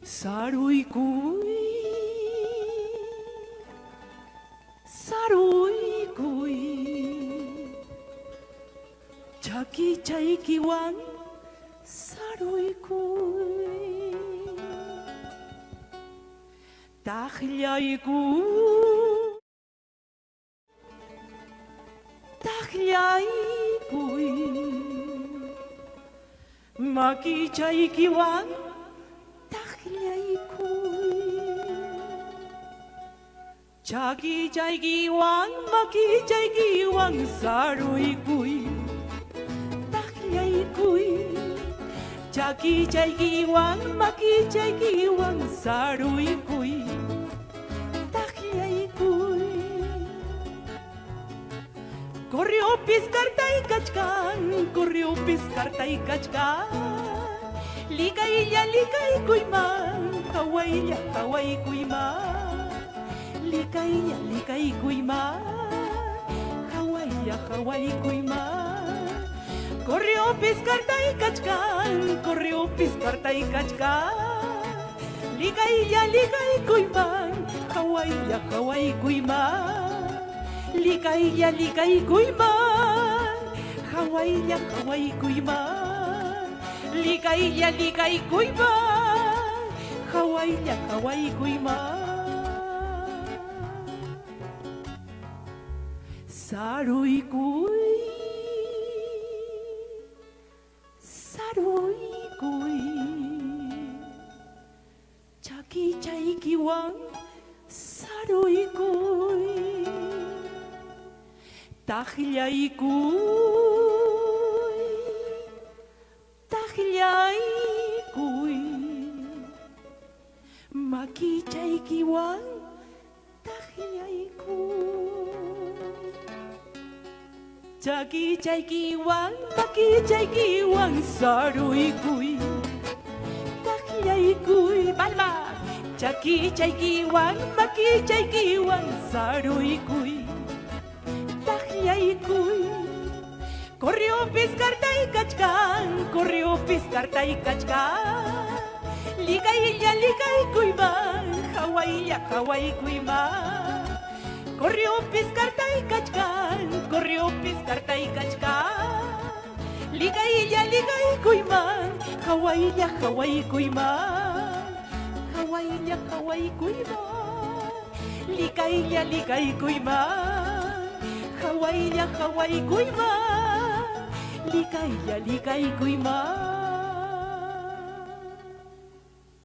Saruykuy, saruykuy, chakichaykiwan saruykuy. Taqllaykuy, taqllaykuy, makichaykiwan taqllaykuy. Chakichaykiwan, makichaykiwan saruykuy, taqllaykuy. Chakichaykiwan, makichaykiwan saruykuy, taqllaykuy. Corriopis kartaykachkan, corriopis kartaykachkan. Likaylla likaykuyman, qawaylla qawaykuyman. Likaylla likaykuyman, qawaylla qawaykuyman. Corriopis kartaykachkan, corriopis kartaykachkan. Likaylla likaykuyman, qawaylla qawaykuyman. Likaylla likaykuyman, qawaylla qawaykuyman. Likaylla likaykuyman, qawaylla qawaykuyman. Saruykuy, saruykuy, chakichaykiwan saruykuy. Taqllaykuy, taqllaykuy, makichaykiwan taqllaykuy. Chakichaykiwan, makichaykiwan saruykuy, taqllaykuy. Palmas. Chakichaykiwan, makichaykiwan saruykuy, taqllaykuy. Corriopis kartaykachkan, corriopis kartaykachkan. Likaylla likaykuyman, qawaylla qawaykuyman. Corriopis kartaykachkan, corriopis kartaykachkan. Likaylla likaykuyman, qawaylla qawaykuyman. Qawaylla qawaykuyman. Likaylla likaykuyman, qawaylla qawaykuyman. Likaylla likaykuyman.